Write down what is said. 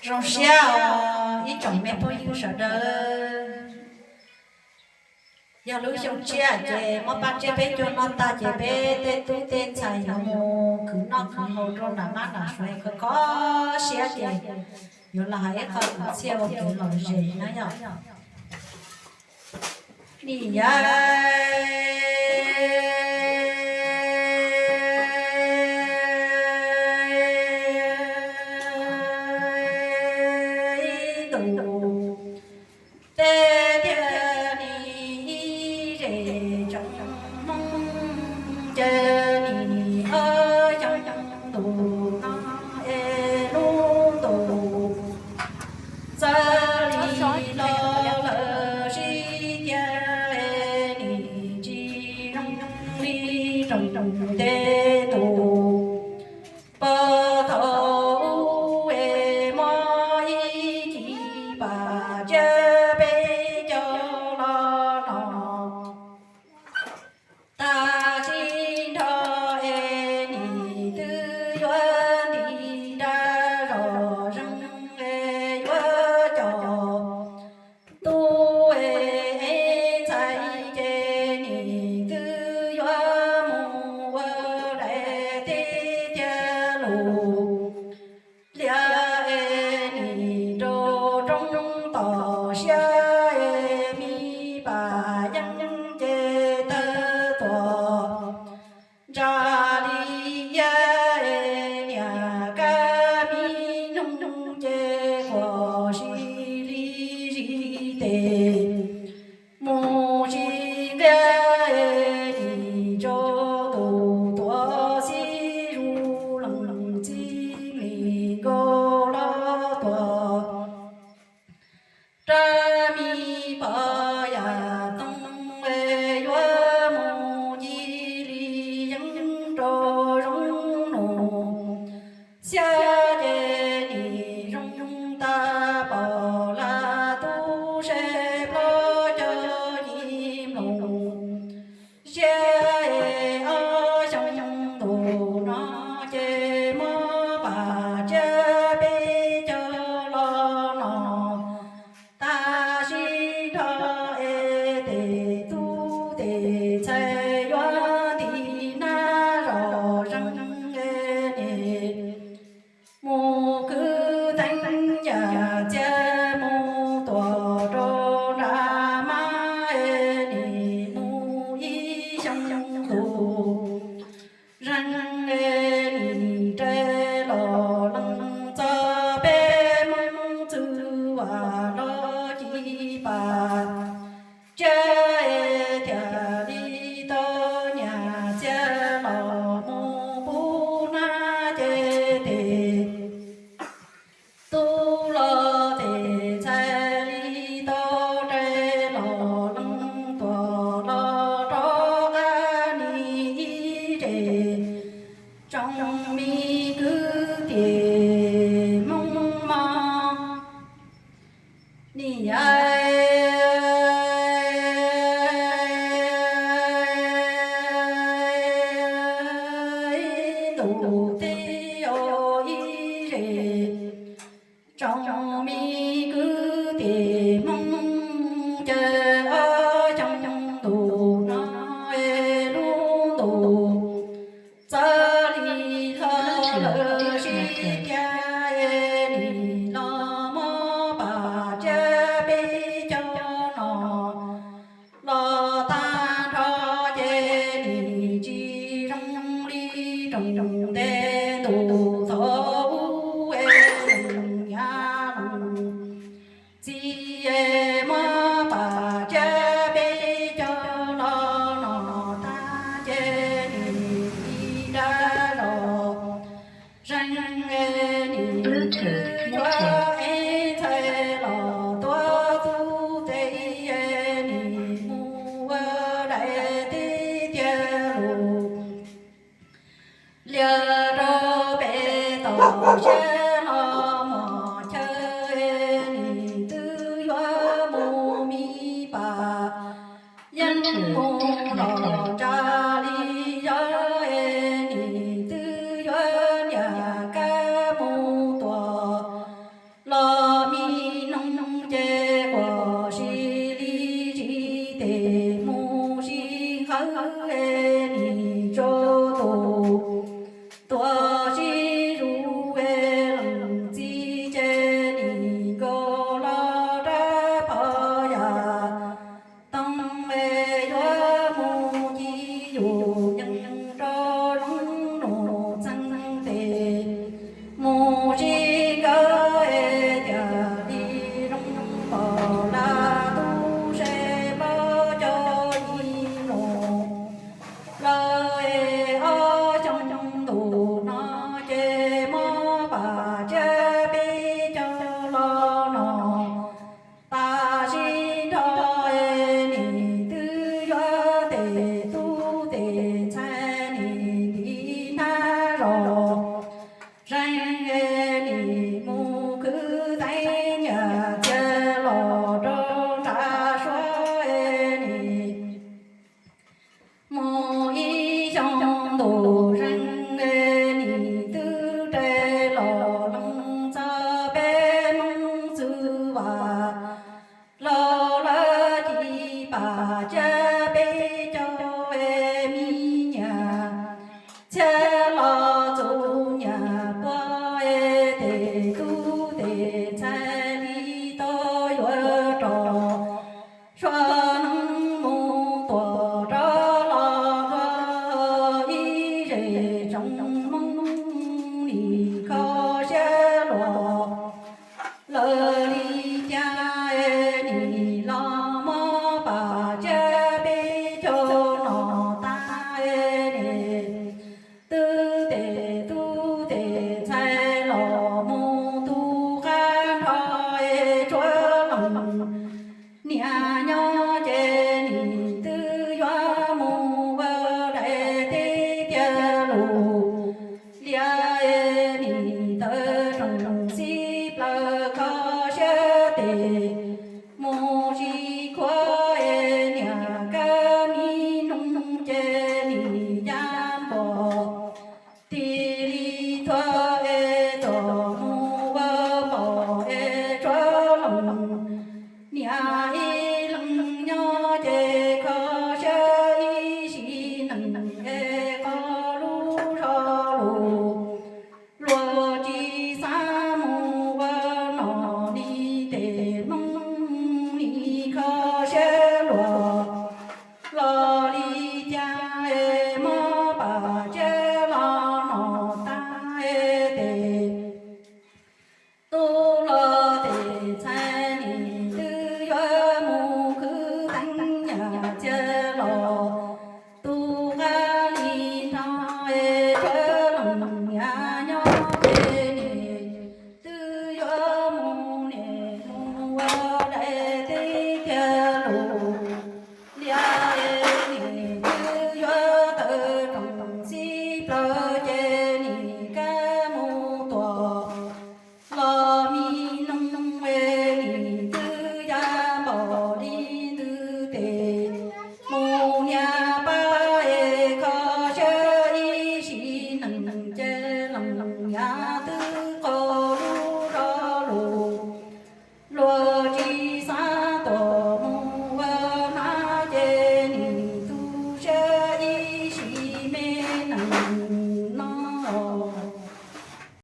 Zoo siab os ib tsoom me phooj ywg sawv daws. Yog lub xyoo tshiab ces muab paj tsiab peb caug no tag ces peb tej tub tej ntxhais yuav mus khwv noj khwv haus rau nram mab nram suav kho kho siab ces yuav los hais ib qho kwv txhiaj ua kev lom zem na yom. Nim yav ntu tej tiag nim ib zes tsoom Hmoob ces nim ob xyoo ntu no es lub ntu txawv li los lawm sib tiag es nim tsis zoo li tsoom tej ntu. Puag thaum ub es muaj ib ci paj tsiab peb caug los no tag sib nrho es nim twb yuav nti nra zom zees es yuav coj tub es ntxhais ces nim twb yuav mus ua dais teb tiag lus liab es nim rau roob tom siab es me paj yeeb ces tawg tuag ntsa li iab es niam kab me noog ces kuam si li zis tes mus tsis nqia es nim tsaus ntuj tuaj xib zus leej txiv nqis nkaus los tuaj rab me poj yam toog es yuav mus ncig li yeeb rau zoov nus xiab ces nim zoo tag pom laj tub se plaub caug yim nploos ziab es ob xyoo ntu no ces muab paj tsiab peb caug los no tag sib nrho es tej tub tej ntxhais yuav nti nab zom zees es nim mus kwv teev yam txiag mus tuam rau nram mab es nim mus ib xyoo ntu zees es nim rais los lees txog peb Hmoob txwj vam los ci paj tsiab es thiaj li tau nyiam txiag los mus pub hnab ces tej tub los tej ntxhais li tau rais los lees tuaj los rov qab nim ib zes tsoom me kwv tij Hmoob mog. Nim yav ntu teb ib zes tsoom me kwv tij Hmoob ces ob xyoo ntu no es lub ntu txawv li hlo lawm sib tiag es nim los muab paj tsiab peb caug no los tag nrho ces nim tsis zoo li tsoom tej ntu thaum ub es nyav Mus tsis